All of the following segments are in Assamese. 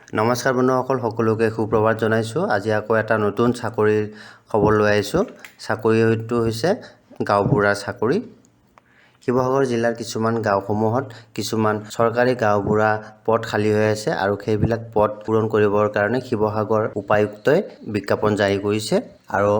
নমস্কাৰ বন্ধুসকল, সকলোকে সুপ্ৰভাত জনাইছোঁ। আজি আকৌ এটা নতুন চাকৰিৰ খবৰ লৈ আহিছোঁ। চাকৰিটো হৈছে গাঁওবুঢ়াৰ চাকৰি। শিৱসাগৰ জিলাৰ কিছুমান গাঁওসমূহত কিছুমান চৰকাৰী গাঁওবুঢ়া পদ খালী হৈ আছে আৰু সেইবিলাক পদ পূৰণ কৰিবৰ কাৰণে শিৱসাগৰ উপায়ুক্তই বিজ্ঞাপন জাৰি কৰিছে। আৰু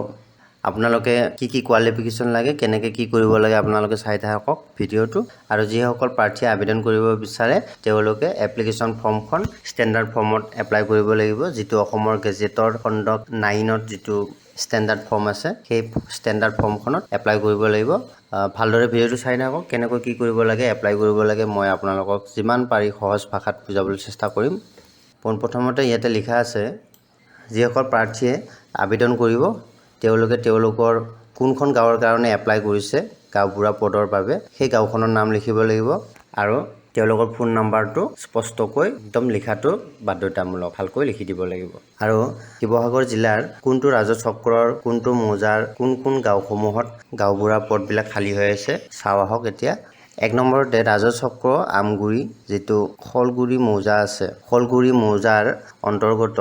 আপোনালোকে কি কি কোৱালিফিকেশ্যন লাগে, কেনেকৈ কি কৰিব লাগে, আপোনালোকে চাই থাকক ভিডিঅ'টো। আৰু যিসকল প্ৰাৰ্থীয়ে আবেদন কৰিব বিচাৰে, তেওঁলোকে এপ্লিকেশ্যন ফৰ্মখন ষ্টেণ্ডাৰ্ড ফৰ্মত এপ্লাই কৰিব লাগিব, যিটো অসমৰ গেজেটৰ খণ্ড 9ত যিটো ষ্টেণ্ডাৰ্ড ফৰ্ম আছে, সেই ষ্টেণ্ডাৰ্ড ফৰ্মখনত এপ্লাই কৰিব লাগিব। ভালদৰে ভিডিঅ'টো চাই থাকক। কেনেকৈ কি কৰিব লাগে, এপ্লাই কৰিব লাগে, মই আপোনালোকক যিমান পাৰি সহজ ভাষাত বুজাবলৈ চেষ্টা কৰিম। পোনপ্ৰথমতে ইয়াতে লিখা আছে, যিসকল প্ৰাৰ্থীয়ে আবেদন কৰিব, তেওঁলোকে তেওঁলোকৰ কোনখন গাঁৱৰ কাৰণে এপ্লাই কৰিছে গাঁওবুঢ়া পদৰ বাবে, সেই গাঁওখনৰ নাম লিখিব লাগিব আৰু তেওঁলোকৰ ফোন নাম্বাৰটো স্পষ্টকৈ একদম লিখাটো বাধ্যতামূলক, ভালকৈ লিখি দিব লাগিব। আৰু শিৱসাগৰ জিলাৰ কোনটো ৰাজহ চক্ৰৰ, কোনটো মৌজাৰ, কোন কোন গাঁওসমূহত গাঁওবুঢ়া পদবিলাক খালী হৈ আছে, চাওঁ আহক এতিয়া। 1 নম্বৰতে ৰাজহ চক্ৰ আমগুৰি, যিটো শলগুৰি মৌজা আছে, শলগুৰি মৌজাৰ অন্তৰ্গত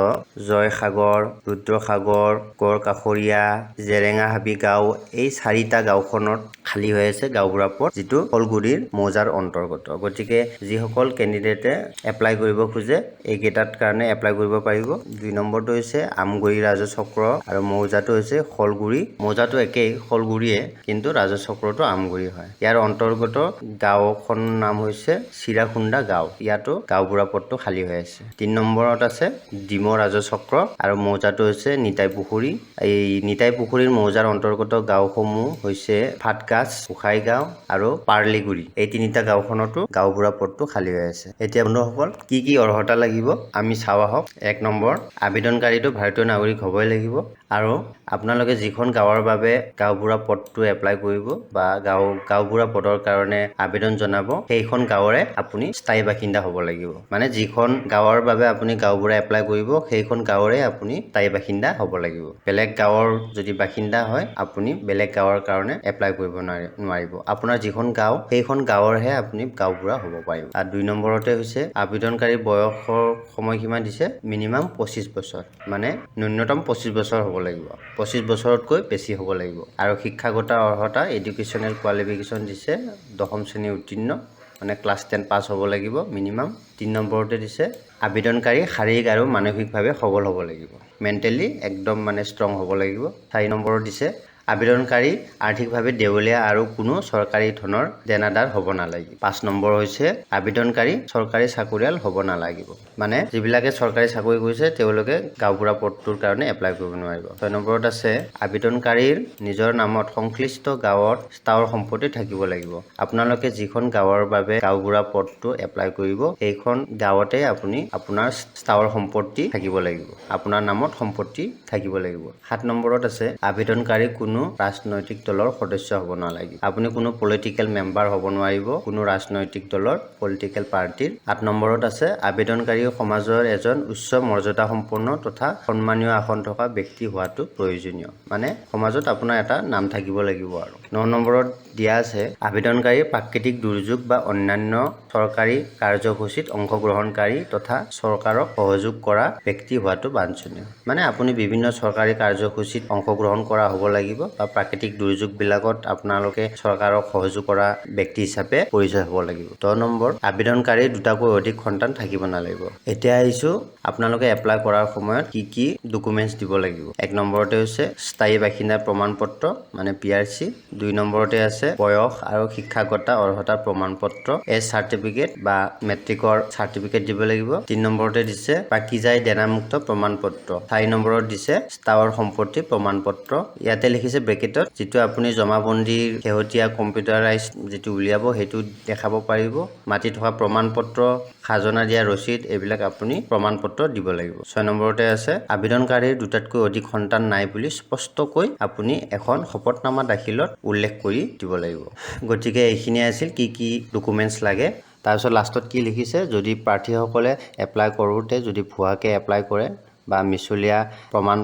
জয়সাগৰ, ৰুদ্ৰসাগৰ, গড়কাষৰীয়া, জেৰেঙাহাবি গাঁও, এই চাৰিটা গাঁওখনত খালী হৈ আছে গাঁওবুঢ়া পদ, যিটো শলগুৰিৰ মৌজাৰ অন্তৰ্গত। গতিকে যিসকল কেণ্ডিডেটে এপ্লাই কৰিব খোজে, এইকেইটাত কাৰণে এপ্লাই কৰিব পাৰিব। 2 নম্বৰটো হৈছে আমগুৰি ৰাজহ চক্ৰ আৰু মৌজাটো হৈছে শলগুৰি। মৌজাটো একেই শলগুৰিয়ে, কিন্তু ৰাজহ চক্ৰটো আমগুৰি হয়। ইয়াৰ অন্তৰ্গত গাঁওখনৰ নাম হৈছে চিৰাখুন্দা গাঁও। ইয়াতো গাঁওবুঢ়া পদটো খালী হৈ আছে। 3 নম্বৰত আছে ডিমৌ ৰাজহ চক্ৰ আৰু মৌজাটো হৈছে নিতাই পুখুৰী। এই নিতাই পুখুৰীৰ মৌজাৰ অন্তৰ্গত গাঁওসমূহ হৈছে ভাটগাছ, গোসাই গাঁও আৰু পাৰ্লিগুৰি। এই তিনিটা গাঁওখনতো গাঁওবুঢ়া পদটো খালী হৈ আছে। এতিয়া বন্ধুসকল, কি কি অৰ্হতা লাগিব আমি চাওঁ আহক। 1 নম্বৰ, আবেদনকাৰীটো ভাৰতীয় নাগৰিক হ'বই লাগিব আৰু আপোনালোকে যিখন গাঁৱৰ বাবে গাঁওবুঢ়া পদটো এপ্লাই কৰিব বা গাঁওবুঢ়া পদৰ কাৰণে আবেদন জনাব, সেইখন গাঁৱৰে আপুনি স্থায়ী বাসিন্দা হ'ব লাগিব। মানে যিখন গাঁৱৰ বাবে আপুনি গাঁওবুঢ়া এপ্লাই কৰিব, সেইখন গাঁৱৰে আপুনি স্থায়ী বাসিন্দা হ'ব লাগিব। বেলেগ গাঁৱৰ যদি বাসিন্দা হয়, আপুনি বেলেগ গাঁৱৰ কাৰণে এপ্লাই কৰিব নোৱাৰিব। আপোনাৰ যিখন গাঁও, সেইখন গাঁৱৰহে আপুনি গাঁওবুঢ়া হ'ব পাৰিব। আৰু 2 নম্বৰতে হৈছে আবেদনকাৰীৰ বয়সৰ সময়সীমা দিছে মিনিমাম 25 বছৰ, মানে ন্যূনতম 25 বছৰ হ'ব লাগিব, 25 বছৰতকৈ বেছি হ'ব লাগিব। আৰু শিক্ষাগত অৰ্হতা, এডুকেশ্যনেল কোৱালিফিকেশ্যন দিছে দশম শ্ৰেণী উত্তীৰ্ণ, মানে ক্লাছ 10 পাছ হ'ব লাগিব মিনিমাম। 3 নম্বৰতে দিছে আবেদনকাৰী শাৰীৰিক আৰু মানসিকভাৱে সবল হ'ব লাগিব, মেণ্টেলি একদম মানে ষ্ট্ৰং হ'ব লাগিব। 4 নম্বৰত দিছে আবেদনকাৰী আৰ্থিকভাৱে দেউলীয়া আৰু কোনো চৰকাৰী ধনৰ দেনাদাৰ হ'ব নালাগিব। 5 নম্বৰ হৈছে আবেদনকাৰী চৰকাৰী চাকৰিয়াল হ'ব নালাগিব, মানে যিবিলাকে চৰকাৰী চাকৰি কৰিছে, তেওঁলোকে গাঁওবুঢ়া পদটোৰ কাৰণে এপ্লাই কৰিব নোৱাৰিব। 6 নম্বৰত আছে আবেদনকাৰীৰ নিজৰ নামত সংশ্লিষ্ট গাঁৱত স্থাৱৰ সম্পত্তি থাকিব লাগিব। আপোনালোকে যিখন গাঁৱৰ বাবে গাঁওবুঢ়া পদটো এপ্লাই কৰিব, সেইখন গাঁৱতে আপুনি আপোনাৰ স্থাৱৰ সম্পত্তি থাকিব লাগিব, আপোনাৰ নামত সম্পত্তি থাকিব লাগিব। 7 নম্বৰত আছে আবেদনকাৰী কোনো ৰাজনৈতিক দলৰ সদস্য হ'ব নালাগিব। আপুনি কোনো পলিটিকেল মেম্বাৰ হ'ব নোৱাৰিব, কোনো ৰাজনৈতিক দলৰ, পলিটিকেল পাৰ্টীৰ। 8 নম্বৰত আছে আবেদনকাৰী সমাজৰ এজন উচ্চ মৰ্যাদাসম্পন্ন তথা সন্মানীয় আসন থকা ব্যক্তি হোৱাটো প্ৰয়োজনীয়, মানে সমাজত আপোনাৰ এটা নাম থাকিব লাগিব। আৰু 9 নম্বৰত দিয়া আছে আবেদনকাৰী প্ৰাকৃতিক দুৰ্যোগ বা অন্যান্য চৰকাৰী কাৰ্যসূচীত অংশগ্ৰহণকাৰী তথা চৰকাৰক সহযোগ কৰা ব্যক্তি হোৱাটো বাঞ্ছনীয়। মানে আপুনি বিভিন্ন চৰকাৰী কাৰ্যসূচীত অংশগ্ৰহণ কৰা হ'ব লাগিব বা প্ৰাকৃতিক দুৰ্যোগবিলাকত আপোনালোকে চৰকাৰক সহযোগ কৰা ব্যক্তি হিচাপে পৰিচয় হ'ব লাগিব। 10 নম্বৰ, আবেদনকাৰীৰ দুটাকৈ অধিক সন্তান থাকিব নালাগিব। এতিয়া আহিছোঁ আপোনালোকে এপ্লাই কৰাৰ সময়ত কি কি ডকুমেণ্টছ দিব লাগিব। 1 নম্বৰতে হৈছে স্থায়ী বাসিন্দাৰ প্ৰমাণ পত্ৰ, মানে পিআৰচি। 2 নম্বৰতে আছে বয়স আৰু শিক্ষাগত অৰ্হতাৰ প্ৰমাণ পত্ৰ, এজ চাৰ্টিফিকেট বা মেট্ৰিকৰ চাৰ্টিফিকেট দিব লাগিব। 3 নম্বৰতে দিছে বাকীজাই দেনামুক্ত প্ৰমাণ পত্ৰ। 4 নম্বৰত দিছে স্থাৱৰ সম্পত্তি প্ৰমাণ পত্ৰ। ইয়াতে লিখিছে ব্ৰেকেটত যিটো আপুনি জমাবন্দীৰ শেহতীয়া কম্পিউটাৰাইজ যিটো উলিয়াব, সেইটো দেখাব পাৰিব। মাটি থকা প্ৰমাণ পত্ৰ, খাজনা দিয়া ৰচিদ, এইবিলাক আপুনি প্ৰমাণ পত্ৰ দিব লাগিব। 6 নম্বৰতে আছে আবেদনকাৰীৰ দুটাতকৈ অধিক সন্তান নাই বুলি স্পষ্টকৈ আপুনি এখন শপতনামা দাখিলত উল্লেখ কৰি দিব লাগিব। গতিকে এইখিনিয়ে আছিল কি কি ডকুমেণ্টছ লাগে। তাৰপিছত লাষ্টত কি লিখিছে, যদি প্ৰাৰ্থীসকলে এপ্লাই কৰোঁতে যদি ভুৱাকৈ এপ্লাই কৰে বা মিছলীয়া প্ৰমাণ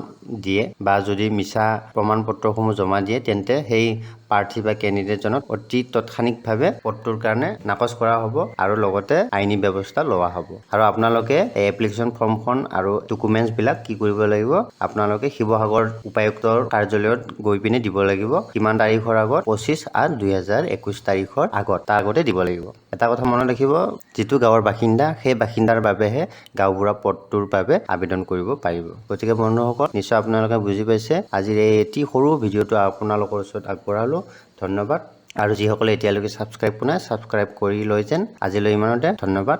দিয়ে বা যদি মিছা প্ৰমাণ পত্ৰসমূহ জমা দিয়ে, তেন্তে সেই প্ৰাৰ্থী বা কেণ্ডিডেটজনক অতি তৎক্ষণিকভাৱে পদটোৰ কাৰণে নাকচ কৰা হ'ব আৰু লগতে আইনী ব্যৱস্থা লোৱা হ'ব। আৰু আপোনালোকে এই এপ্লিকেশ্যন ফৰ্মখন আৰু ডকুমেণ্টছবিলাক কি কৰিব লাগিব? আপোনালোকে শিৱসাগৰ উপায়ুক্তৰ কাৰ্যালয়ত গৈ পিনে দিব লাগিব। কিমান তাৰিখৰ আগত? 25/8/2021 তাৰিখৰ আগত, তাৰ আগতে দিব লাগিব। এটা কথা মনত ৰাখিব, যিটো গাঁৱৰ বাসিন্দা, সেই বাসিন্দাৰ বাবেহে গাঁওবুঢ়া পদটোৰ বাবে আবেদন কৰিব পাৰিব। গতিকে বন্ধুসকল, নিশ্চয় আপোনালোকে বুজি পাইছে। আজিৰ এই এটি সৰু ভিডিঅ'টো আপোনালোকৰ ওচৰত আগবঢ়ালোঁ। ধন্যবাদ। আৰু যিসকলে এতিয়ালৈকে ছাবস্ক্ৰাইব কৰা নাই, ছাবস্ক্ৰাইব কৰি লৈ যেন। আজিলৈ ইমানতে, ধন্যবাদ।